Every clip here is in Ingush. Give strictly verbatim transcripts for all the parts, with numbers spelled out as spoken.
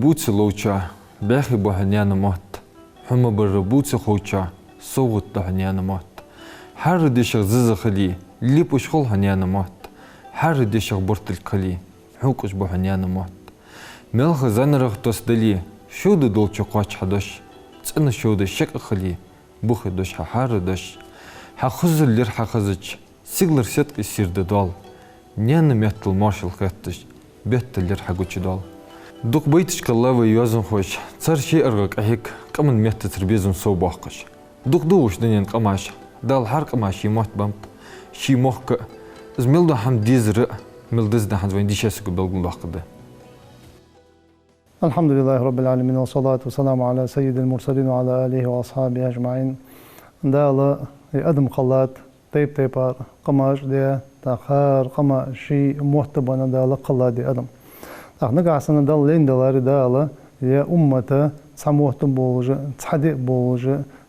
Бувца ловчоа бӀаьхий ба хьа наьна мотт, хьо ма барра бувца ховчоа совгӀат да хьа наьна мотт. ХӀара дешах зиза хиле, лепаш хул хьа наьна мотт. ХӀара дешах бортилг хиле, хьокхаш ба хьа наьна мотт. Мелха зӀанарах тос дале, шовда долча кхоач хьа дош, цӀена шовда шекъа хиле, бухе дош хьа хӀара дош. Хьа хозал лир хьа хазача, сигалара седкъий сийрда доал. Наьна меттала моаршал хетташ, бетта лир хьа гучадоал. Дукха байташ кхелла вай йоазонхоша, цар ший аргӀа къахьег, къаман меттацара безам совбоаккхаш. Дукха да уж дунен къамаш, Дала хӀара къаман ший мотт беннаб, ший мохк а, из мел дола хӀама дезар а, мел деза да хӀанз вайна дийша саго белгалдоаккхаргда. الحمد لله رب العالمين، والصلاة والسلام على سيد المرسلين وعلى آله وأصحابه أجمعين. Дала ер адам кхеллад, тайп-тайпара къамаш а даь, тӀаккха хӀара къаман ший мотт а бенна Дала кхеллад ер адам. ТӀаккха нагахьа санна Далла лайна даларе Дала ер уммат цхьа мотт а болаш, цхьа ди а болаш,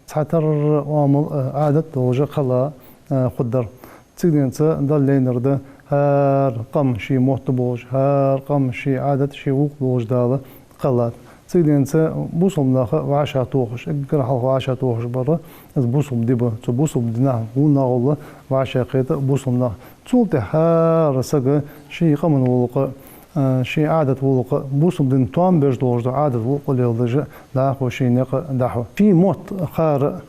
цхьатарра оамал а, Ӏадат а долаш кхелла, а, хургдар. Цигара денз Далла лайнар да хӀара къам ший мотт а болаш, хӀара къам ший Ӏадат, ший гӀулакх долаш Дала кхеллад. Цигара денз бусалба нах вӀашагӀтохаш, эггара хьалха вӀашагӀтохаш бар из бусалба ди ба. Цу бусалба динах гӀолла вӀашагӀкхета бусалба нах. Цул тӀехьа хӀара сага ший къаман гӀулакх а, ший Ӏадата гӀулакх а, бусалба дина тоам беш долаш дола Ӏадат гӀулакх леладеш дӀахо ший никъ дӀахьу. Ший мотт хар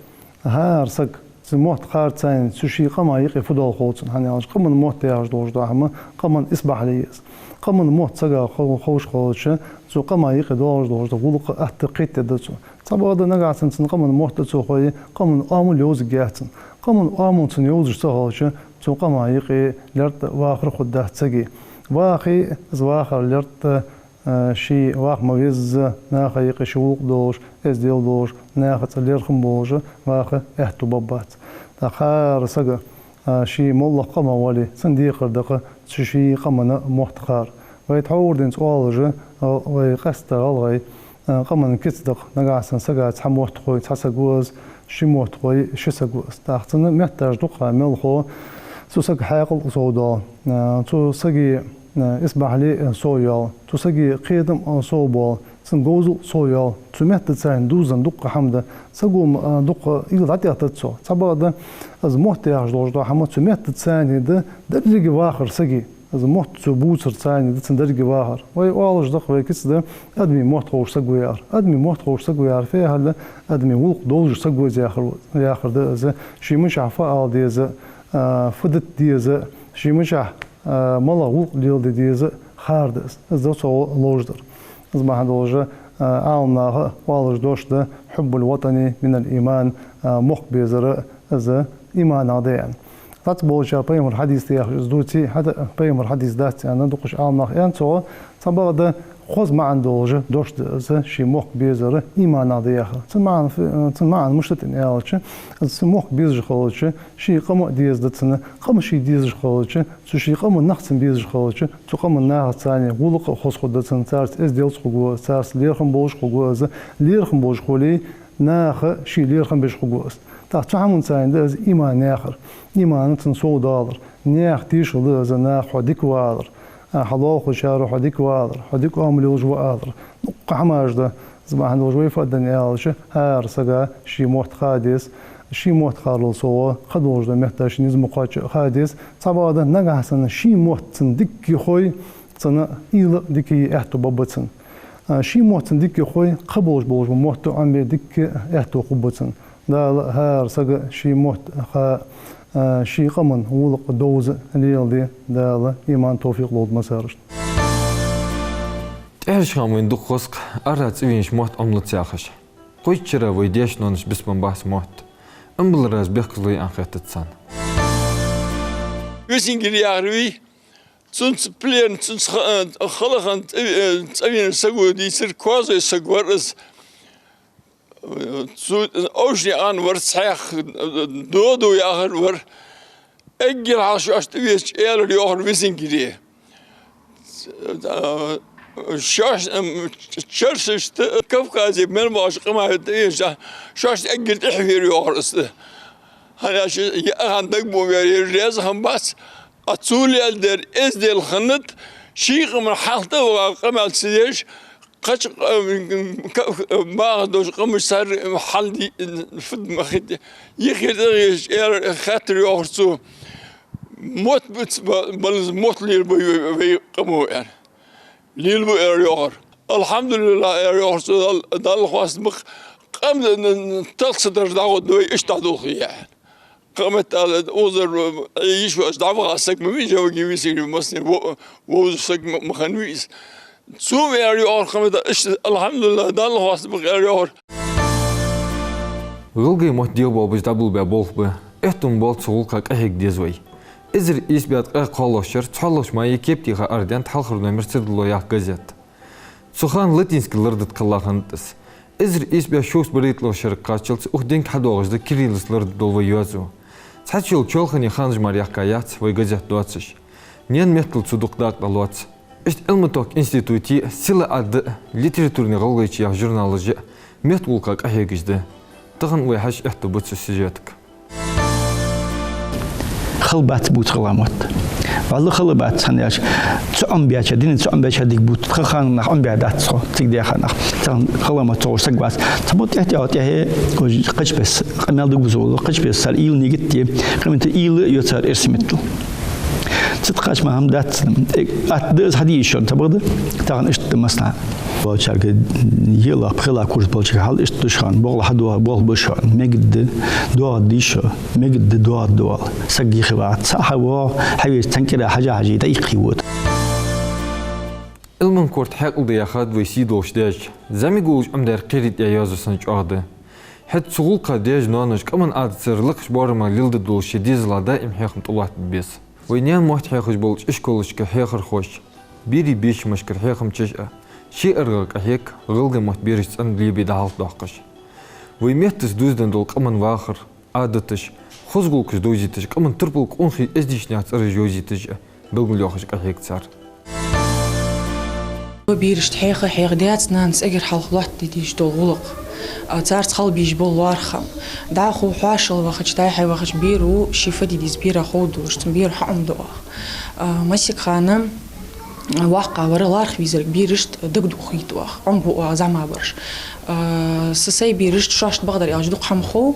хӀара сага, цун мотт харцанна, цу ший къаман юкъе фу дола хов цунна, хӀана аьлча къаман мотт яхаш долаш дола хӀама къаман исбахьале я из. Къаман мотт сага хов-, ховш хилча, цу къаман юкъе доагӀаш долаш дола гӀулакх атта кхетаде деза цо. Цхьабакъда нагахьа санна цунна къаман мотт а ца хой, къаман оамал йовзаргьяц цунна. Къаман оамал цунна йовзаш ца хилча, цу къаман юкъе лерттӀа вахар хургдац сага. Вахе, из вахар лерттӀа, а, ше ваха ма везза, наха юкъе ший гӀулакх долаш, эздел долаш, наха цӀа лерхӀам болаш ваха аьттув баргбац. ТӀаккха хӀара сага, а, ше моллагӀа къаман вале, цунна декхар да-кх цу ший къаман мотт хар. Вай тхьовра денз оалаш, а, вай къаьстта гӀалгӀай, а, къаман кица да-кх, нагахьа санна сага цхьа мотт хой, цхьа саг ва из, ши мотт хой, ши саг ва из. ТӀаккха цун метташ дукха мел хов, цу сага хьаькъал совдоал, а, цу сага, а, исбахьале совйоал, цу сага кхетам совбоал, цун говзал совйоал. Цу меттаца дувзаденна дукха хӀама да. Саго, а, дукха уйла дӀатӀехьдаьд цо. Цхьабакъда из мотт яхаш долаш дола хӀама цу меттаца да деррига вахар сага. Из мотт цо бувцарца да цун деррига вахар. Вай оалаш да-кх, вай кица да, адамий мотт ховш саг ва яхар. Адамий мотт ховш саг ва яхар фу яхар да? Адамий гӀулакх долаш саг ва из яхар, яхар да из. Ше мичахьа фу ала деза, а, фу дита деза, ше мичахьа, а, малагӀа гӀулакх леладе деза хар да из. Из да цо ловш дар. Из бахьан долаш, а, Ӏаламнаха оалаш дош да: «حب الوطن من الإيمان», а, мохк безар из иманах да аьнна. Цхьацца болча пайхамара хьадис да яхаш из дувце, хӀаьта пайхамара хьадис дац аьнна дукхача Ӏаламнаха аьннад цо. Цхьабакъда хоза маӀан долаш дош да из, ший мохк безар иманах да яхар. Цун маӀан ф-, цун маӀан мишта да аьлча, из мохк безаш хилча, ший къам а деза да цунна, къам ший дезаш хилча, цу ший къаман нах цунна безаш хилча, цу къаман нахаца цхьана гӀулакх а хоза хургда цунна, царца эзделца хургва из, царца лерхӀам болаш хургва из, лерхӀам болаш хуле, наха ше лерхӀам беш хургва из. ТӀаккха цу хӀаманца да из иман яхар. Иман цун совдоалар. Наьха тешал да из, наха хьо дика ва алар. А, хьа лоалахошка хьо дика ва алар, хьо дика оамал йолаш ва алар. Дукха хӀамаш да. Из бахьан долаш вай фу де деза аьлча, хӀара сага ший мотт ха деза, ший мотт харлал совгӀа кхыдолаш дола метташ низ ма кхоачча ха деза. Цхьабакъда нагахьа санна ший мотт цунна дика хой, цунна уйла дика е аьттув баргба цунна. А, ший мотт цунна дика хой, кхы болаш болаш бола мотт а Ӏомабе дика аьттув хургба цунна. Дала хӀара сага ший мотт ха, а, ший къаман гӀулакх довза леладе Дала иман, товфикъ лолда массанена. ТӀехьарча хана вайна дукха хоза-кх ара цӀавенача мотт Ӏомалуц яхаш. Кхойтта шера вай даьша-ноаноша бицбенна бац мотт. Амма балараш бехказлой аьнна хетац сона. Висингир яхар вий, цунца пленна, цунца ха-, халахана цӀа-, э, цӀавена саго дийцар, коазой саг вар из. Цу овшаний къам вар цхьаькха, Додо яхар вар. Эггара хьалха шоашта тӀавеча аьлар йоахар Висингире. Шоаш, м, чарсашта Кавказе мел боагӀача къамашта тӀавеча, шоашта эггара тӀехьа вера йоахар из. ХӀана аьлча, ер хан дагабуа вер, ер раьза хиннабац, а цо леладер эздел хиннад, ший къаман хьалха тӀаваха къамаьл ца деш, Кхыча, э, ка-, баха долча къамашца цар хьал ди-, фуд ма хетий. Йиххе тӀагӀеша, ер хаттар йоахар цо. Мотт бац ба-, балаз мотт лелабу вай, вай къамо, аьнна. Лелабу, аьнна йоахар. «Алхьамдулиллахь», аьнна йоахар цо, Дал-, Далла хоастам ба-кх, къам д-, н-, н-, талха ца дарж дӀагӀоргда вай, иштта дӀадолхе, аьнна. Кхаметтел ала, укхазара, э, йиш йоацаш дӀаваха саг ма вий, жавги висири масне во-, вовзаш саг ма, ма хиннавий из. Цо ма аьлар йоахар, кхаметтел, иштта, «Алхьамдулиллахь, Далла хоастам ба-кх», аьнна йоахар. ГӀалгӀай мотт дегӀабоалабеш дӀаболабаь болх ба. Аьттув боалл цу гӀулакха къахьега деза вай. Эзар ийс бӀаь ткъаь кхоалагӀча шера цхьоалагӀча мае кепа теха арадаьннад хьалхара номер «Сердало» яха газет. Цу хана латински ларда тӀа кхелла хиннад из. Эзар ийс бӀаь шовзткъеи берхӀитталагӀча шера кхаччалца укх денга хьадоагӀаш да кириллица ларда дола вай йоазув. Цхьачча йола чоалхане ханаш мара яьккха яц вай газет доацаш. Наьна меттала цо дукха дакъа дӀалоац. Иштта Ӏилма-тохкама институте, сийлахьа да «Литературни гӀалгӀайче» яха журналаш а метта гӀулакха къахьегаш да. Тахан вай хьажа аьттув ба цу сюжетага. Хала бац бувца гӀалгӀай мотт. ВаллахӀи, хала бац, хӀана аьлча, цу Ӏомабеча, дина цу Ӏомабеча дика бувц. Тха хана нах Ӏомабаь дац тхо, цига даьха нах. Тахан гӀалгӀай мотт ца ховш саг вац. Цхьа мо тӀехьа-тӀехьа, тӀехьа, уж кхычпес къамаьл ду бузулла, кхычпес цар уйла, нигат е, къамаьл уйла йо цар эрсий меттала. Цу тӀа кхача ма хӀама дац. Э, атта да из, хьаде йиш йолаш, цхьабакъда, тахан иштта да массанахьа. Валчарга йиълагӀа, пхелагӀа курс болчарга хьал иштта да шоана, бокъонца хьадоагӀа болх ба шоана, мегаргда, доагӀаргда шо, мегаргда, доагӀаргда валла. Саг йиххе вагӀа, цхьа хьавоагӀа, хьавеча цхьан кӀира хьажа-хьажа, дӀаийккхе вода. Ӏилман корта хьаькъал да яхад вай сий долаш даьша. ЗӀамига волаш Ӏомадаьр кхерийта йоазув санна чӀоагӀа да. ХӀаьта цу гӀулакха даьша-ноаноша къаман Ӏадатаца лакхача боарама леладе долаш шоай дезала даим хьехам тӀалоаттабе беза. Вай наьна мотт хьехаш болча ишколашка хьехархоша, берий бешамашкара хьехамчаша а ший аргӀагӀа къахьег, гӀалгӀай мотт берашта цӀена лебе дӀахьалхадоаккхаш. Вай меттаца дувзаденна дола къаман вахар, Ӏадаташ, хоза гӀулакхаш довзийташ, къаман турпал, къонахий, эздийча наьха цӀераш йовзийташ а белгалйоахаш къахьег цар. Берашта хьеха, хьеха даьца-наьнаца эггара хьалха лоаттаде дезаш дола гӀулакх, а, царца хила безаш бола лоархӀам. ДӀахо хьоашалгӀа вахача, дӀай-хьай вахача бер ва ший фу де деза бера ховргдолаш, цун бера хьаӀомаду оаха. А, массехк хана воккхагӀвар лоархӀа везарг берашта дагадохийт оаха, Ӏомабу оаха зӀамагӀбараш. А, са сай берашта шоашта бакъдар аьлча дукха хӀама хов,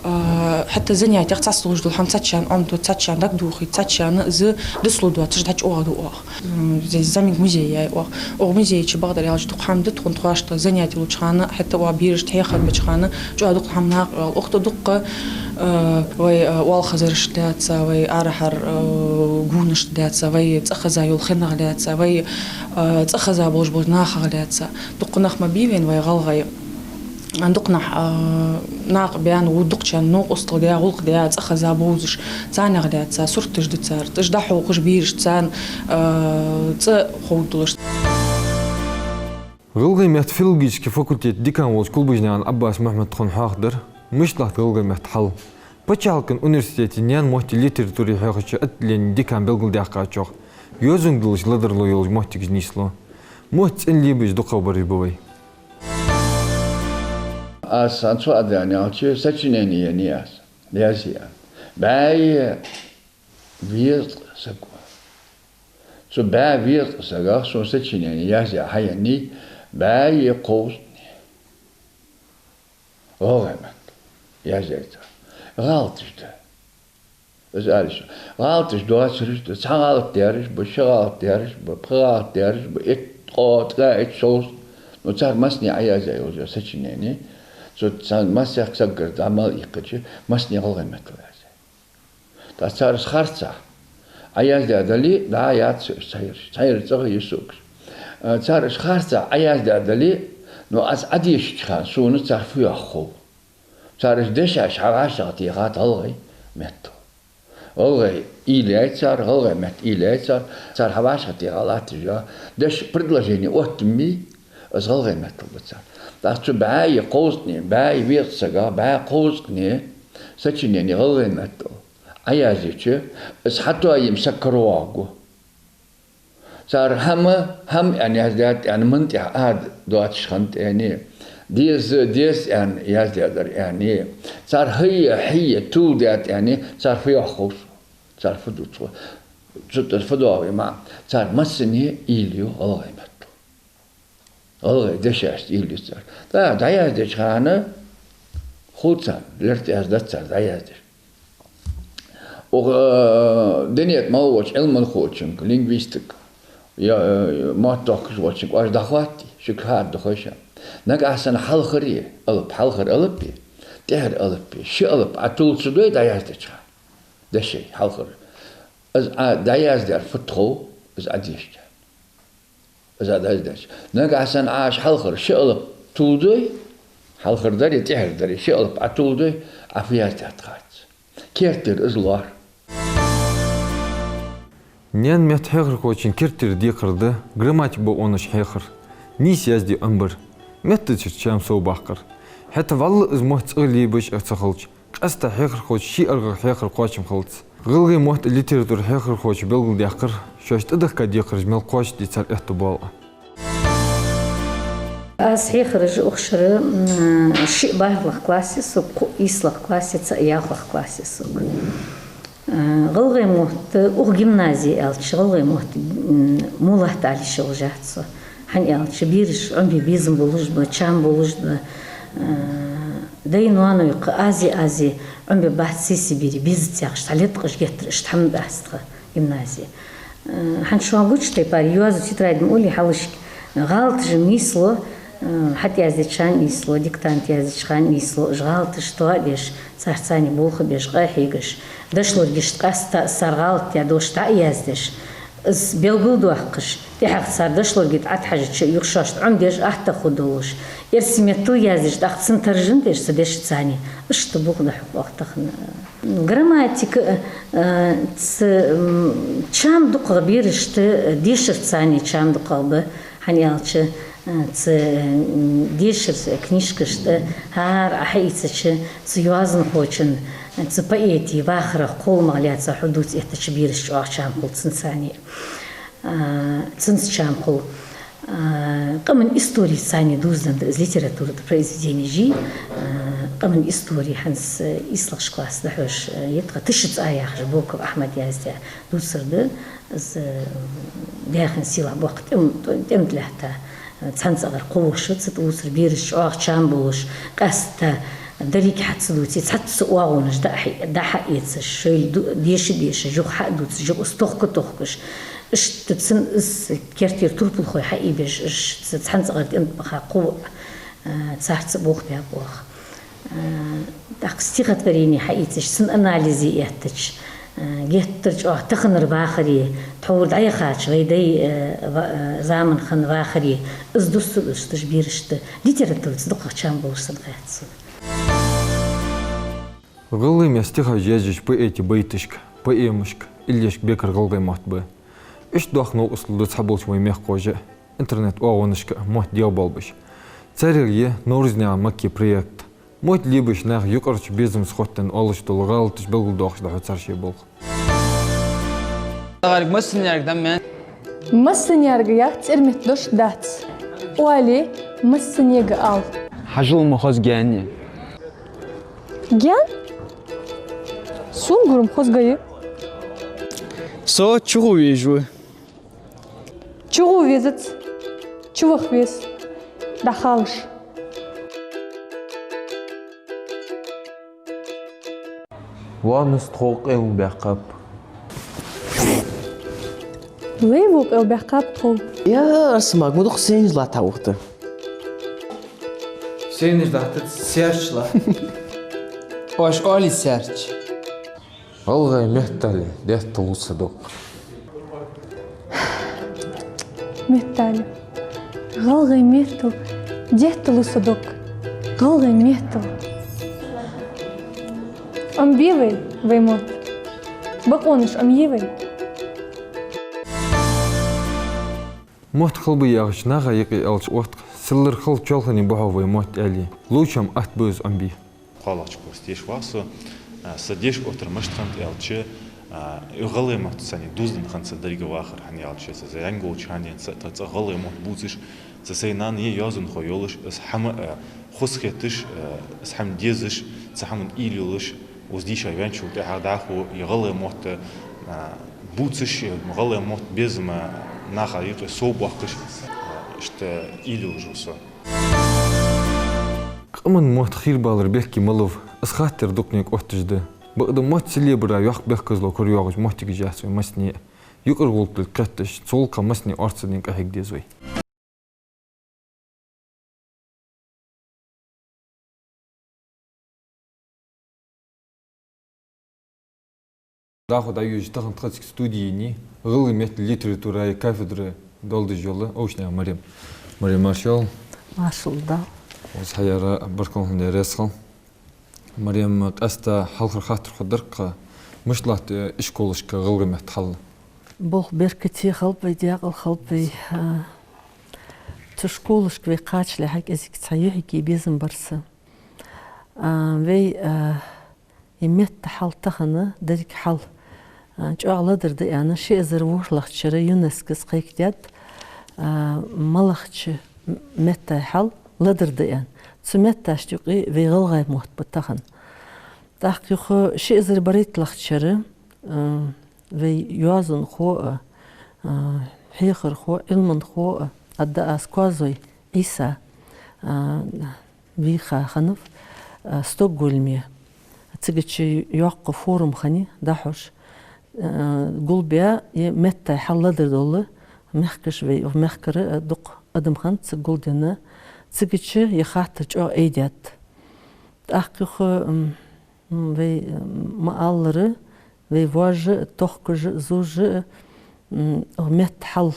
а, хӀаьта занятех цхьацца луш дола хӀама цхьаччанна Ӏомаду, цхьаччанна дагадохийт, цхьаччанна из дицлургдоацаш дӀачуоагӀаду оаха. М, зе-, зӀамига музей я оаха. Укх музее чу бакъдар аьлча дукха хӀама да тхона, тхоашта заняте луча хана, хӀаьта оаха берашта хьехар беча хана, чӀоагӀа дукха хӀама накъаваьв. Укх тӀа дукха, а, вай, а, оалхазарашта лаьца, вай арахьара, а, гонашта лаьца, вай цӀихеза йола хиннах лаьца, вай, а, цӀихеза болаш болча нахах лаьца. Дукха нах ма бий вайна вай гӀалгӀай. Дукха нах, а, накъабаьнна, ву дукхачарна новкъостал даь, гӀулакх даь, цӀихеза бовзаш, царнех лаьца сурташ да цар. Уж дӀахьокхаш берашта царна, а, цӀи ховргдолаш. ГӀалгӀай метта филологически факультета декан волча Кулбажнаькъан Ӏаббаса Мухьмада тхона хьоахадаьр, мишта латт гӀалгӀай метта хьал. Паччахьалкхен университете наьна мотти литературеи хьехарча отделене декана белгалдаьккхачох, йоазонга диллача ладарло йолаш моттигаш нийслу. Мотт цӀена лебеш дукхагӀбараш ба вай. Аз цхьан цу адаьнна аьлча, сочинени енай аз, язъяь. БӀаьи везткъа саг ва. Цу бӀаь везткъа сагах сона сочинени язъяь хьаеннай бӀаьи кховзткъа. ГӀалгӀай метта язъяьй цар. ГӀалаташ да. Из аьлча, гӀалаташ доацараш да. Цхьа гӀалат даьраш ба, ши гӀалат даьраш ба, пхи гӀалат даьраш ба, итт, ткъо, ткъаь итт, шовзткъа. Ну, цар массане Ӏоязъяь йолча сочинени, цу цхьан массехк саггара дӀа мел ийккхача, массане гӀалгӀай меттала язъяьй. ТӀаккха цар уж харцахьа Ӏояздаь дале, дӀа а яц уж цхьайолча, цхьайолча цӀагӀа йисугаш. Цар уж харцахьа Ӏояздаь дале, ну, аз Ӏодешача хана сона цар фу йоах хов. Цар уж дешаш хьавӀашагӀтехад гӀалгӀай меттала. ГӀалгӀай уйла яьй цар, гӀалгӀай метта уйла яьй цар, цар хьавӀашагӀтеха латташ йола дешаш, предложени оттам бий, из гӀалгӀай меттала ба цар. ТӀаккха цу бӀаьи кховзткъеи, бӀаьи везткъа сагах бӀаь кховзткъеи сочинени гӀалгӀай меттала Ӏоязйича, из хьатоаем саг каравоагӀаргва. Цар хӀама, хӀама аьнна яздаьд аьнна, ман тӀехьа ада доацаш хиннад аьнна, деза, деза аьнна яздаьдар аьнна. Цар хӀайя, хьийя, тувладаьд аьнна, цар фу йоах хов сона, цар фу дувц хов. Цу тӀа фу доагӀа ма, цар массане уйла ю гӀалгӀай меттала. ГӀалгӀай дешашца уйла ю цар. ТӀаккха дӀаяздеча хана хул царна, лерттӀа яздац цар дӀаяздеш. Укх, э, дунен тӀа мел волча Ӏилманхочунга, лингвистага, е, э, мотт дохкаш волчунга оаш дӀахоатте, шуга хьаара духьа ше. Нагахьа санна хьалхара алап, хьалхара алап, тӀехьара алап, ши алап Ӏа тувла ца дой дӀаяздеча хана, дешай хьалхара. Из Ӏа дӀаяздаьр фуд хов, из Ӏа дешча. Из Ӏа дӀаяздеча. Нагахьа санна Ӏа уж хьалхара ши алап тувла дой, хьалхара дар е тӀехьара дар, ши алап Ӏа тувла дой, Ӏа фу яздаьд хац. Керттера из лоархӀ. Наьна метта хьехархочун керттера декхар да грамматика бокъонаш хьехар, нийса язде Ӏомабар, меттаца чам совбаккхар. ХӀаьта вӀалла из мотт цӀагӀа лебеш а ца хилча, къаьстта хьехархочо ший аргӀагӀа хьехар кхоачам хилац. ГӀалгӀай мотт а литература хьехархочо белгалдаьккхар, шоашта тӀадехка декхараш мел кхоачашде цар аьттув боал Ӏа. Аз хьехараш укх шера, м, шиъ бархӀлагӀа классе саг, кхоъ ийслагӀа классе, цаӀ ялхлагӀа классе саг. Э, гӀалгӀай мотт укх гимназе аьлча, гӀалгӀай мотт, м, мулат али шелжат со. ХӀана аьлча, бераш Ӏомабе безам болаш ба, чам болаш ба, э, дай-ноаной кхы азе-азе Ӏомабе бац сесибири, безац яхаш, цхьа леткъаш геттара иштта хӀама дац тха гимназе. Э, хӀанз шоана гуча тайпара йоазув тетрадь ма улий хьалхашка, гӀалаташ нийслу, э, хьатӀаяздеча хана нийслу, диктант яздеча хана нийслу, уж гӀалаташ тоадеш, царца цхьана болх беш, къахьегаш, дошлоргашта къаьстта цар гӀалат даь долаш дӀа а яздеш, из белгалдоаккхаш, тӀехьагӀа цар дошлорге тӀа Ӏотхьажача юха шоашта Ӏомадеш атта хургдолаш, эрсий меттала яздеш, тӀаккха цун таржам деш цу деша цхьана, иштта болх ба хьокхаш тахан. Грамматика, э, ц-, м, чам дукхагӀа берашта дешарца цхьана чам дукхагӀа ба, хӀана аьлча, э, ц-, м, дешара книжкаш тӀа хӀара Ӏа хьаийцача, цу йоазонхочун, цу поэта вахарах кхолламах лаьца хьадувца эттача берашта чӀоагӀа чам хул цунца цхьана. А, цунца чам хул. А, къаман историйца цхьана дувзаденна да из литература тӀа произведенеш, а, къаман истори хӀанз, э, ийслагӀча классе дӀахьош, э, я тха «Тыща цӀа» яхаш Боков Ахьмада яздаь дувцар да, из, э, Даьхен сийлахь боккха тӀем-, тӀем тӀа лаьтта, э, цхьан цӀагӀара кхо воша ца тӀа вувцар, берашта чӀоагӀа чам болаш, къаьстта деррига хьа ца дувце, цхьацца оагӀонаш дӀа-, дӀа-хьа эцаш, шоайла ду-, деша-деша, юха хьа а дувцаш, юха из тохка-тохкаш, иштта цун из керттера турпалхой хьаийбеш, уж ц-, цхьан цӀагӀара тӀем тӀа баха кхо воӀ, а, царца болх баьб оаха. А, тӀаккха стихотворени хьаийцача, цун анализе эттача, а, геттара чӀоагӀа таханара вахаре, тхьовра дӀаяхача вай дай, а, ва-, а, заман хана вахаре, из дусса дусташ берашта литератураца дукхагӀа чам болаш санна хаьттад сона. ГӀалгӀай меттала стихаш язъеш поэта байташка, поэмашка, иллешка бекар гӀалгӀай мотт ба. Иштта доккха новкъостал да цхьаболча вай мехкахоша интернет-оагӀонашка мотт дегӀабоалабеш. Царех я «Наврузнаькъан Макка» проект. Мотт лебеш наха юкъарча безамца хоттаденна оалаш дола гӀалаташ белгалдоахаш дӀахьу цар шоай болх. ГӀалгӀай массане яр да ман. Массане яр яха цӀерметта дош дац. Оале, массанега ала. Хьажал ма хоза гаьна. Гаьна? Сона гурам хоза га я. Со чугӀо везаш ва. ЧугӀо везац, чуваха веза, дӀахалаш. Ванус тхов къел баьккхаб. Лай во къел баьккхаб тхов. Я, Арсамаг, ма дукха сенаж латт ухта. Сенаж латтац, серч латт. Оаш оалий серч. ГӀалгӀай меттала детталу са дог. Меттала. ГӀалгӀай меттала детталу са дог. ГӀалгӀай меттала. Ӏомабе вай, вай мотт? Бокъонаш Ӏомае вай? Мотт хала ба яхача наха юкъе аьлча отт, силлар хала чоалхане бахьа вай мотт аьле, лувчам атта ба из Ӏомабе. КхоалагӀча курсе деша ва со, а, са деша оттар мишта хиннад аьлча, а, гӀалгӀай мотт цхьана дувзаденна хиннад са деррига вахар, хӀана аьлча са зӀамига волча хана денз цхьа, цхьа гӀалгӀай мотт бувцаш, са сай нана е йоазонхо йолаш, из хӀама, а, хоза хеташ, а, из хӀама дезаш, цу хӀаман уйла йолаш, из дийша ваьнначул тӀехьагӀа дӀахо из гӀалгӀай мотт, а, бувцаш, из гӀалгӀай мотт безам наха юкъе совбоаккхаш, а, Иштта уйла йолаш ва со. Къаман мотт хийра балар бехке ма лов, из хаттар дукха наькъа отташ да. Бакъда мотт ца лебара йоккха бехказло корайоагӀаш моттигаш яц вай массане а. Юкъара гӀулакх дилла кхетташ, цу гӀулакха массане орца дин къахьега деза вай. ДӀахо дӀайодаш тахан тха цига студе я гӀалгӀай меттала литературай кафедра доладеш йола Овчанаькъан Марем. Марем, марша йола. Маршал да. Укхаза хьаяра баркал хьона, Даьла раьза хилва. Марем, къаьстта хьалхара хаттар хургдар-кх, мишта латт, э, ишколашка гӀалгӀай меттан хьал? Болх беркате хилба вай, даькъала хилба вай. А, цу школашка вай кхачалехьа кӀезига цхьа юхьиге безам бар са. А, вай, а, из меттан хьал тахан, деррига хьал, а, чӀоагӀа ледара да аьнна, ши эзар ворхӀлагӀча шера ЮНЕСКО-с кхайкадаьд, а, малагӀча м-, меттай хьал ледара да аьнна. Цу метташта юкъе вай гӀалгӀай мотт ба тахан. ТӀаккха юха ши эзар барайтталагӀча шера, а, вай йоазонхо а, а, хьехархо, Ӏилманхо а, аргда аз, Коазой Ӏийса, а, вийха хиннав, а, Стокгольме. Цигача йоккха форум хиннай дӀахьош. А, гулбаь, из меттай хьал ледара дола мехкаш вай, укх мехкара, а, дукха адам хиннад цига гулденна. Цигача из хаттар чӀоагӀа айдаьд. ТӀаккха юха, м, м, вай, м, ма аллара, вай воажа а, тохкаш а, зувш а, м, укх меттан хьал,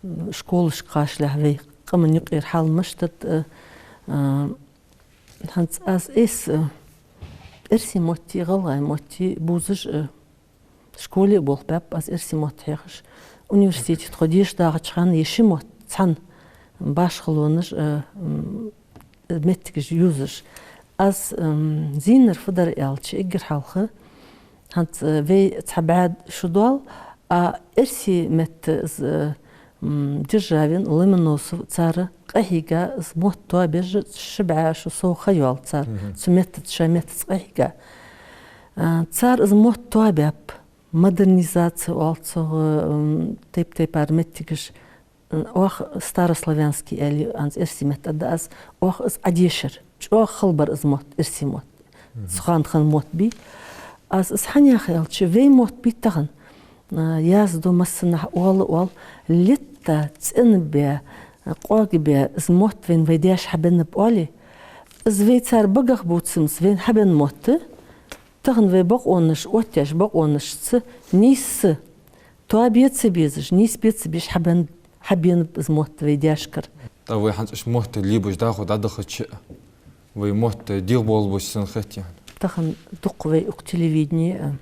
м, школашка кхачалехьа вай къаман юкъера хьал мишта да, а, хӀанз аз эс, а, эрсий мотти, гӀалгӀай мотти бувзаш а, школе а болх баьб аз эрсий мотт хьехаш. Университете тхо деша дагӀача хана из ши мотт цхьана башхалонаш, а, м, моттигаш ювзаш. Аз, м, зийнар фу дар аьлча, эггара хьалха, хӀанз, а, вай цхьа бӀаь шу доал, а эрсий метта из, а, м, Державин, Ломоносов, цар къахьийга из мотт тоабеш ши бӀаь шу сов ха йоал цар, мгм, цу меттаца, шоай меттаца къахьийга. А, цар из мотт тоабаьб, модернизаци оал цох, м, тайп-тайпара моттигаш, м, оаха старославянский аьле, хӀанз эрсий метта да аз, оаха из Ӏодешар. ЧӀоагӀа хала бар из мотт, эрсий мотт. Мгм. Цу хана хинна мотт бий. Аз из хӀана яхар аьлча, вай мотт бий тахан, а, язду массанахьа, оал а оал, летта цӀенбаь, къоагабаь из мотт вайна вай даьша хьабеннаб оале, из вай цар багах бувцамца вайна хьабенна мотт, тахан вай бокъонаш, оттаеш бокъонашца нийсса тоабе ца безаш, нийсбе ца беш хьабен-, хьабеннаб из мотт вай даьшкара. ТӀаккха вай хӀанз уж мотт лебаш дӀахо дӀадахача, вай мотт дегӀабоалабеш санна хет хьона? Тахан дукха вай укх телевидене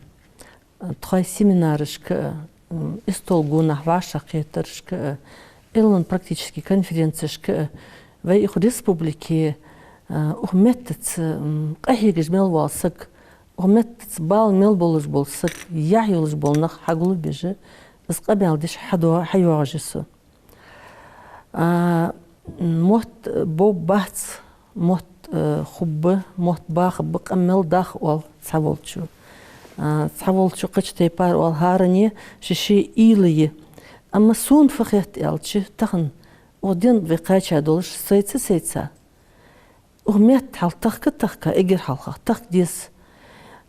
а, тхоай семинарашка а, м, истол гонахьа вӀашагӀкхетарашка а, Ӏилман-практически конференцешка а, вай укх республике, а, укх меттаца, м, къахьегаш мел вола саг, укх меттаца бала мел болаш бола саг, яхь йолаш бола нах хьагулбеш, из къамаьл деш хьадо-, хьайоагӀаш я со. А, мотт бовргбац, мотт, э, хургба, мотт бахаргба, къам мел дах оал цхьаволчо. А, цхьаволчо кхыча тайпара оал, хӀаране ший-ший уйла я. Амма сона фу хет аьлча, тахан укх денга вай кхаьча долаш сайца-сайца, укх меттан хьал тахка-тахка, эггара хьалха тахка деза.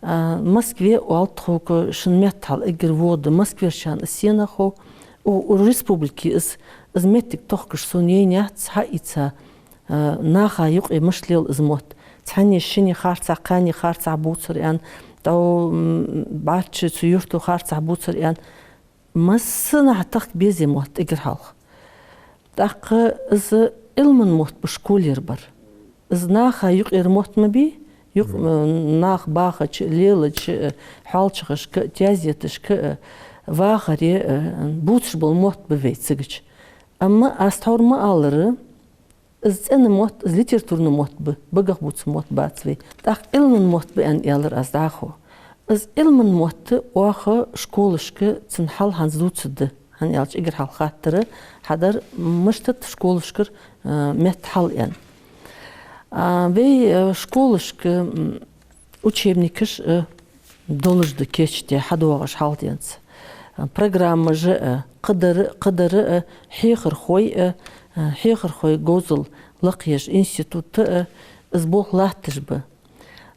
А, Москве оал тхога, шун меттан хьал эггара вогӀа да, москверчарна из сенах хов, у, у республике из, из моттиг тохкаш сона яйна яц, хьаийца, а, наха юкъе мишта лел из мотт. Цхьанне-шинне харцахьа, кхаьнне харцахьа бувцар аьнна, тӀаккха, м, бӀарчча цу юрто харцахьа бувцар аьнна. Массанахьа тахка беза мотт эггара хьалха. ТӀаккха из Ӏилман мотт ба школера бар. Из наха юкъера мотт ма бий, юкъ-, мгм, м, нах бахача, лелача, э, хьоалчагӀашка, тезеташка, э, вахаре, э, бувцаш бола мотт ба вай цигача. Амма аз тхьовра ма аллара, из цӀена мотт, из литературни мотт ба, багах бувца мотт бац вай. ТӀаккха Ӏилман мотт ба аьнна аьлар аз дӀахо. Из Ӏилман мотт оаха школашка цун хьал хӀанз дувцаргда, хӀана аьлча эггара хьалха хаттар хьадар, мишта да школашкара, а, меттан хьал аьнна. А, вай, а, школашка, м, учебникаш, а, долаш да кийчдаь, хьадоагӀаш хьалха денз. Программаш а, кхыдар, кхыдар а, хьехархой а, Хьехархой говзал лакхъеш институт а, из болх латташ ба.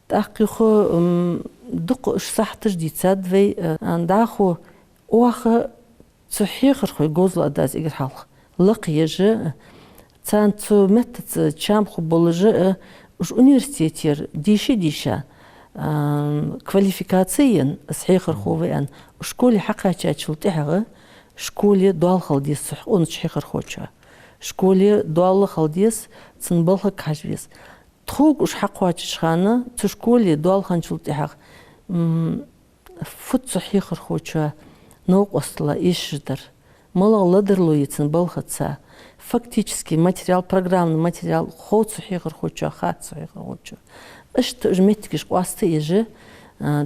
ТӀаккха юха, м, дукха уж сахьташ дийцад вай, а, дӀахо оаха цу хьехархой говзал а даз эггара хьалха лакхъеш а, царна цу меттаца чам хургболаш а, уж университетера дийша-дийша, а, квалификаци енна, из хьехархо ва аьнна, школе хьакхаьчачул тӀехьагӀа школе доал хила деза цу хьехархочоа. Школе доал хила деза, цун балхага хьажа веза. Тхога уж хьакхоачача хана, цу школе доал хинначул тӀехьагӀа, м, фуд цу хьехархочоа новкъостала эшаш дар? МалагӀа ладарло я цун балхаца? Фактически материал, программни материал хов цу хьехархочоа, хац цу хьехархочоа? Иштта уж моттигаш къоастаеш а, а,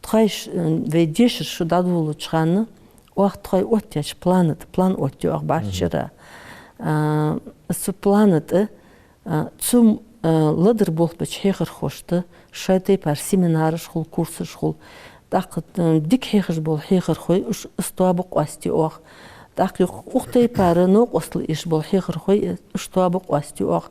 тхоай ш-, а, вай дешара шу дӀадолалуча хана, оаха тхоай оттаяьча плана тӀа, план оттаю оаха бӀарчча шера. А, цу плана тӀа, а, цу, а, ладар болх беча хьехархошта шоай тайпара семинараш хул, курсаш хул. ТӀаккха, а, дика хьехаш бола хьехархой, уж, из тоаба къоастаю оаха. ТӀаккха юха укх тайпара новкъостал эшаш бола хьехархой, уж тоаба къоастаю оаха.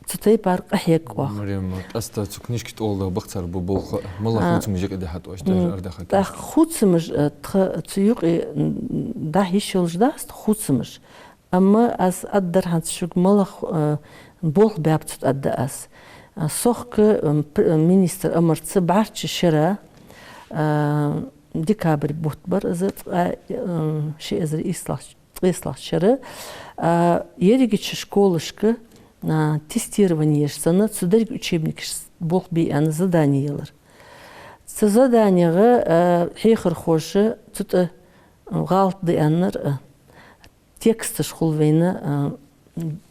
Цу тайпара къахьег оаха. Марем, къаьстта цу книжка тӀа оалаш да бакъ цар ба болх, малагӀа, а, хувцамаш юкъе дӀахьа тӀа оаш, м, тӀехьа ардахьа. ТӀаккха хувцамаш, а, тха цу юкъе, м, дӀахьа йиш йолаш дац тха хувцамаш. Амма аз аргдар хӀанз шуга, малагӀа, а, болх баьб цу тӀа, аргда аз. А, сохка, м, пр-, министра амарца бӀарчча шера, а, декабрь бутт бар из, ткъаь, а, ши эзар ийслагӀ-, ткъаь ийслагӀча шера, а, ерригача школашка, а, тестировани еш санна, цу деррига учебникашца болх бе аьнна задани елар. Цу заданегӀа, а, хьехархоша цу тӀа гӀалат да аьннар, а, тексташ хул вайна, а,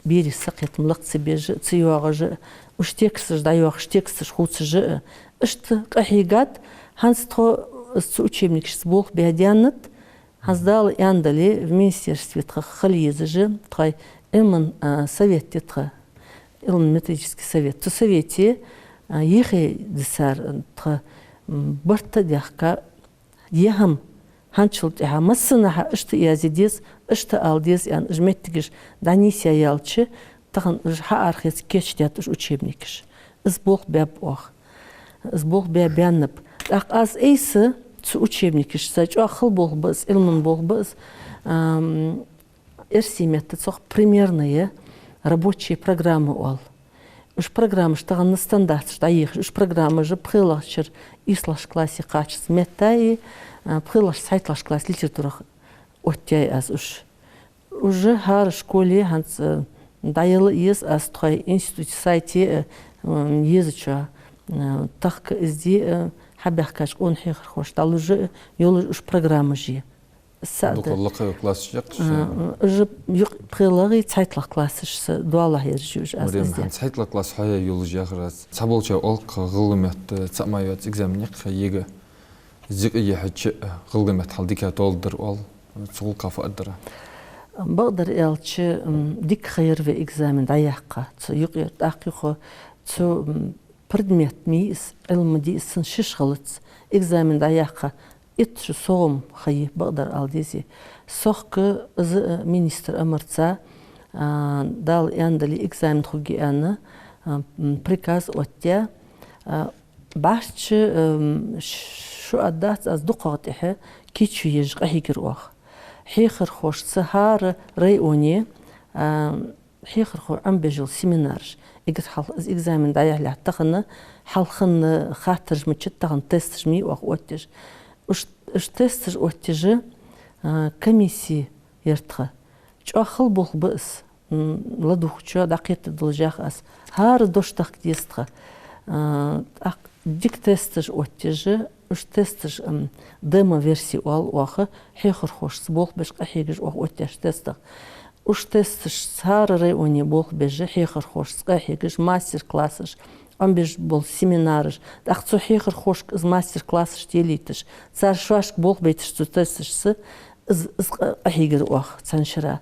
берий сакхетам лакха ца беш а, ца йоагӀаш а, уж тексташ дӀайоахаш, тексташ хувцаш а, иштта къахьийгад. ХӀанз тхо из цу учебникашца болх бе даьннад. ХӀанз Дала аьнна дале, в министерстве тха хила езаш я тхоай Ӏилман, а, совет я тха, Ӏилман-методически совет. Цу совете, а, йихе дисар, а, тха, м, барт а даьхка, е хӀама хӀанзчул тӀехьагӀа массанахьа иштта язъе деза, иштта ала деза аьнна, уж моттигаш дӀанийсъяь яьлча, тахан уж хьаархеца кийчдаьд уж учебникаш. Из болх баьб оаха. Из болх баь баьннаб. ТӀаккха аз айса цу учебникашца чӀоагӀа хала болх ба из, Ӏилман болх ба из, ам, эрсий метта цох примерная рабочая программа оал. Уж программаш тахан стандарташ дӀайихаш, уж программаш пхелагӀчара ийслагӀча классе кхаччалца метта а, а, пхелагӀчара цхьайтталагӀча классе литературах оттаяьй аз уж. Уж хӀара школе хӀанз, а, дӀаяла еза аз тхоай института сайте, а, м, езачоа, а, тахка, из де, а, хьабаьхкача къона хьехархошта дӀалуш а, йолаш уж программаш я. Са а да. Дукха лакхе йола классаш яхаш? А, уж юкъ-, пхелагӀеи цхьайтталагӀеи классашца доалахьа ераш я уж аз. Марем, из де. ХӀанз цхьайтталагӀа класс хьаяь йолаш яхар аз. Цхьаболчар оал, кхы гӀалгӀай метта цаӀ ма йоаца экзамен я-кх ЕГЭ. Из юкъе яхьача, гӀалгӀай метта хьал дика тоаладар оал. Цу гӀулакха фу аргдар? Бакъдар аьлча, м, дика ха яр вай экзамен дӀаяккха. Цу юкъера тӀаккха юха цу, м, предмет ма йий из, Ӏилма дий из, цун шиш хилац. Экзамен дӀаяккха итт шу совгӀам ха я, бакъдар ала деза. Сохка из, а, министра амарца, а, Дала аьнна дале, экзамен хургья аьнна, а, м, приказ оттаяь, а, бӀарчча, ам, ш-, шу аргдац, аз дукхагӀа тӀехьа кийчо еш къахьийгар оаха. Хьехархошца хӀара районе, а, хьехархой Ӏомабеш йола семинараш. Эггара хьалха из экзамен дӀаяхьалехь тахан хьалха хаттараш мичад, тахан тесташ ма йий оаха оттаеш. Уж, уж тесташ оттаеш, а, комисси яр тха. ЧӀоагӀа хала болх ба из, м, ладувгӀачоа дӀакхетаргдолаш ях аз. ХӀара дош тахка деза тха. А, тӀаккха дика тесташ оттаеш, уж тесташ, м, демо-верси оал оаха, хьехархошца болх беш къахьегаш оаха оттаеш тестах. Уж тесташца хӀара районе болх беш, хьехархошца къахьегаш, мастер-классаш, Ӏомабеш бола семинараш, тӀаккха цу хьехархошка из мастер-классаш телийташ, цар шоашка болх байташ цу тесташца, из, из къа-, къахьийгар оаха цхьан шера.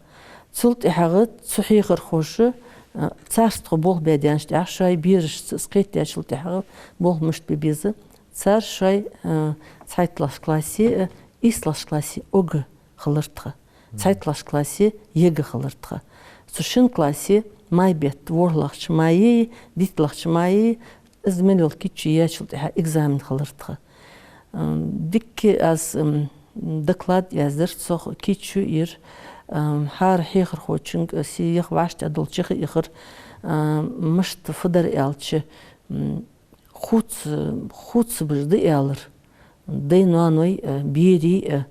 Цул тӀехьагӀа цу хьехархоша, а, царца тхо болх баь даьнначул тӀехьагӀа, шоай берашца из кхетадаьчул тӀехьагӀа болх мишта бе беза, цар шоай, а, цхьайтталагӀча классе, а, ийслагӀча классе ОГЭ хилар тха. ЦхьайтталагӀча классе ЕГЭ хилар тха. Цу шин классе май бетта, ворхӀлагӀча майеи диттлагӀча майеи из мел йола кийчо яьчул тӀехьагӀа экзамен хилар тха. М, дикка аз, м, доклад яздир, цох кийчо йир, м, хӀара хьехархочунга се яха вӀаштӀехьадола чехи ихар, м, мишта фу дар аьлча, м, хувц-, хувцабеш да аьлар. Дай-ноаной, э, берий, э,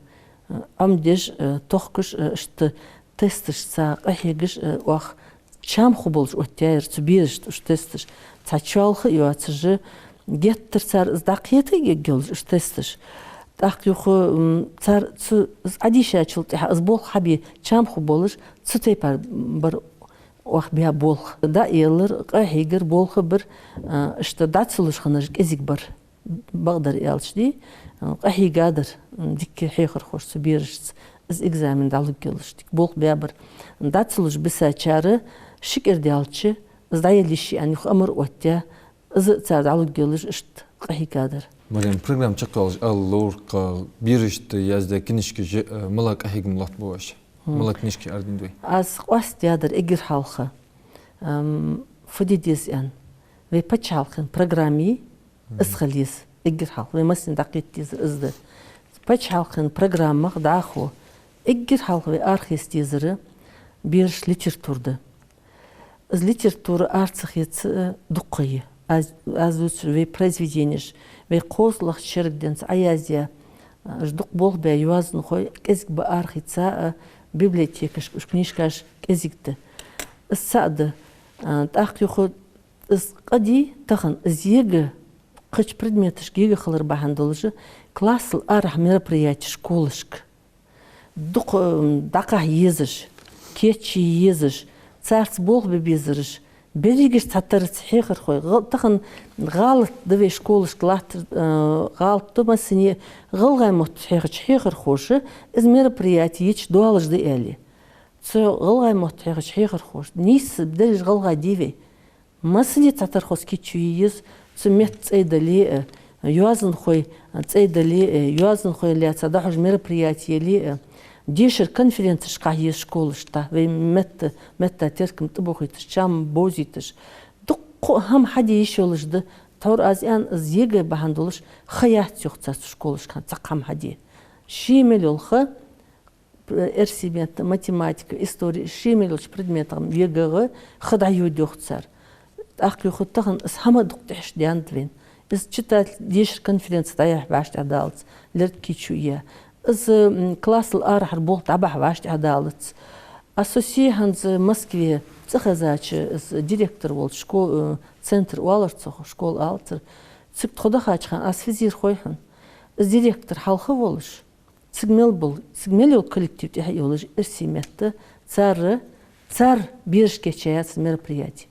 э, Ӏомадеш, э, тохкаш, э, иштта тесташца къахьегаш, э, оаха чам хургболаш оттаяьяр цу берашта уж тесташ. Цхьа чоалха а йоацаш, геттара цар из дӀакхетаергйолаш уж тесташ. ТӀаккха юха, м, цар цу из Ӏодийшачул тӀехьагӀа из болх хьабе чам хургболаш, цу тайпара бар оаха баь болх. ДӀаелар, къахьийгар, болх а бир, а, иштта дӀа ца луш хиннараш кӀезига бар. Бакъдар аьлча дий, а, къахьийгадар, м, дикка хьехархоша цу берашца из экзамен дӀалургйолаш, дика болх баьбар. ДӀа ца луш бисачар ши кӀира даьлча, из дӀаелла йиш я аьнна юха амар оттаяь, из а цар дӀалургйолаш иштта къахьийгадар. Марем, программа чакхъяллалца ала ловра-кх, берашта яздаь книжкаш, э, малагӀа къахьегам лоаттабу оаш? Мгм. МалагӀа книжкаш арадаьннад вай? Аз къоастадаьдар эггара хьалха, ам, фу де деза аьнна, вай паччахьалкхен программе, мгм, из хила еза, эггара хьалха вай массане дӀакхета дезар из да. Паччахьалкхен программах дӀахо эггара хьалха вай арахеца дезар берашта литература да. Из литература ара ца хеца, э, дукха я. Аз, аз дувцар вай произведенеш, вай кхозлагӀча шерага денз Ӏояздаь, э, уж дукха болх баь йоазонхой кӀезига ба арахийца, э, библиотекашка уж книжкаш кӀезига да. Из цаӀ да. Э, тӀаккха юха из къа дий тахан, из ега, кхыча предметашка ега хилар бахьан долаш, классал арахьа мероприятеш школашка дукха, м, дӀакхахьа езаш, кийчъе езаш, царца болх бе безараш, берригаш цхьатарра хьехархой. ГӀал-, тахан гӀалат да вай школашка латтар, э, гӀалат да массане, гӀалгӀай мотт хьехача хьехархоша из мероприяти еча доалаш да аьле. Цу гӀалгӀай мотт хьехача хьехархоша нийсса дерригаш гӀалгӀай дий вай? Массане цхьатарра хоза кийчо е еза, цу метта цӀай дале а, йоазонхой цӀай дале а, йоазонхоех лаьца дӀахьош мероприяти яле а, дешара конференцеш кхахьа еза школашта, вай метта, метта теркам тӀабохийташ, чам бовзийташ. Дуккха а хӀама хьаде йиш йолаш да, тхьовра аз аьнна, из ЕГЭ бахьан долаш ха яц йоах цар цу школашка хӀанз цхьаккха хӀама хьаде. Ший мел йола ха, эрсий метта, математика, истори, ший мел йолча предметах ЕГЭ-гӀа ха дӀайода йоах цар. ТӀаккха юха тахан из хӀама дукха тӀехьашдаьннад вайна. Из читать, дешара конференци дӀаяхьа вӀаштӀехьадалац, лерг кийчо е. Из, м, классал арахьара болх дӀабахьа вӀаштӀехьадалац. А со се хӀанз Москве цӀихезача, из директор волча шко-, э, центр оалар цох, школа алацар. Цига тхо дахача хана аз физир хой хьона. Из директор хьалха волаш, цига мел бола, цига мел йола коллектив тӀехьа а йолаш, эрсий метта, цар, цар бераш кийчъяьяр цу мероприяте.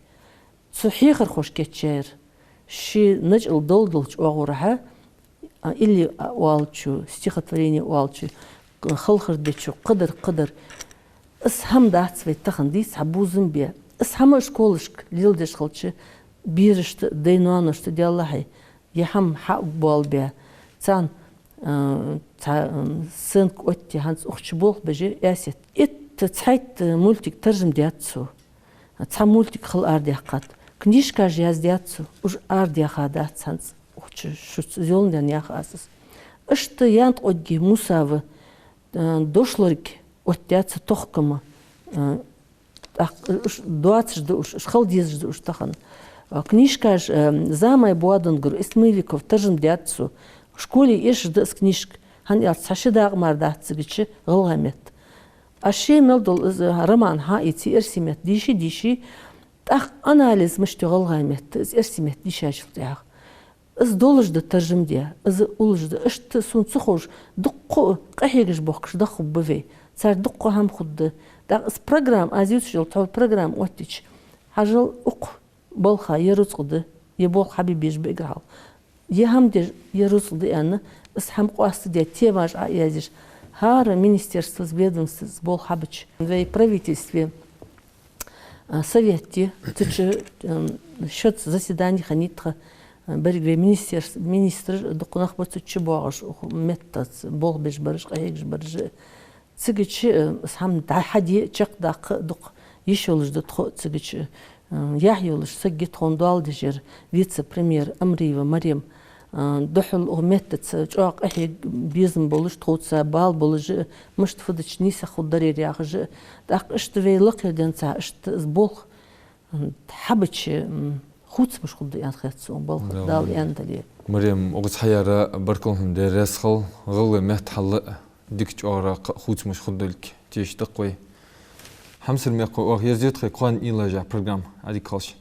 Цу хьехархоша кийчъяьяр. Ший начӀал долдолча оагӀорахьа, а, илли оалачо, стихотворени оалачо, халхар дечо, кхыдар, кхыдар. Из хӀама дац вай тахан дийца хьабувзам бе. Из хӀама школашка леладеш хилча, берашта, дай-ноаношта, деллахьий, е хӀама хьа а боалабаь, царна, а, цхьа, а, сценка оттаде, хӀанз укх чу болх беш я Эсет. Итт, цхьайтта мультик таржам даьд цо. Цхьа мультик хила арадаьккхад. Книжкаш яздаьд цо, уж арадаьха дац хӀанз укх чу шуца, из йоландаь яха аз из. Иштта Янткъоги Мусава, а, дошлорг оттадаьд цо тохкама, а, тӀаккха уж доацаш да уж, уж хила дезаш да уж тахан. А, книжкаш, а, замай боадонгара Исмаиликов таржам даьд цо. Школе эшаш да из книжка. ХӀана аьлча цхьа ши дакъа мара дац цига чу гӀалгӀай метта. А ше мел дола из роман хьаийце, эрсий метта дийши, дийши, тӀаккха анализ мишта я гӀалгӀай метта, из эрсий метта дийшачул тӀехьагӀа. Из долаш да таржам де, из уллаш да. Иштта сона ца ховш, дуккха а къахьегаш бохкаш даха хургба вай. Цар дуккха хӀама хургда. ТӀаккха из программа, аз ювцаш йола тхьовра программа оттача, хьажал, укх балха е рузкъа да, е болх хьабе безаш ба эггара хьалха. Е хӀама деш, е рузкъа да аьнна, из хӀама къоастаде, темаш Ӏоязъеш, хӀара министерствос, ведомствос болх хьабеча, вай правительстве, а, совет я, цу чу, м, шозза заседани хиннай тха, а, берригаш вай министерств-, министраш, дукха нах ба цу чу боагӀаш, укх меттаца болх беш бараш, къахьегаш бараш. Цига чу, э, из хӀама дӀа-, хьаде, чакхдаккха дукха Йиш йолаш да тхо а цигача, э, яхь йолаш саг я тхона доал деш яр вице-премьер Амриева Марем. Э, духхьал укх меттаца чӀоагӀа къахьега безам болаш, тхоца бала болаш а, мишта фу дича нийсагӀа хургдар ер яхаш а. ТӀаккха иштта вай лакхера денз цхьа иштта из болх, м, хьабича, м, хувцамаш хургда аьнна хет сона, балха, Дала аьнна дале. Марем, укхаза хьаяра баркал хьона, Даьла раьза хилва, гӀалгӀай меттахьа а дика чӀоагӀа кхы а хувцамаш хургдолга тешаш да-кх вай. Хьамсара мехкахой, оаха ерзаю тхоай кхоана уйлаш йола программа, Ӏадика хилда шун.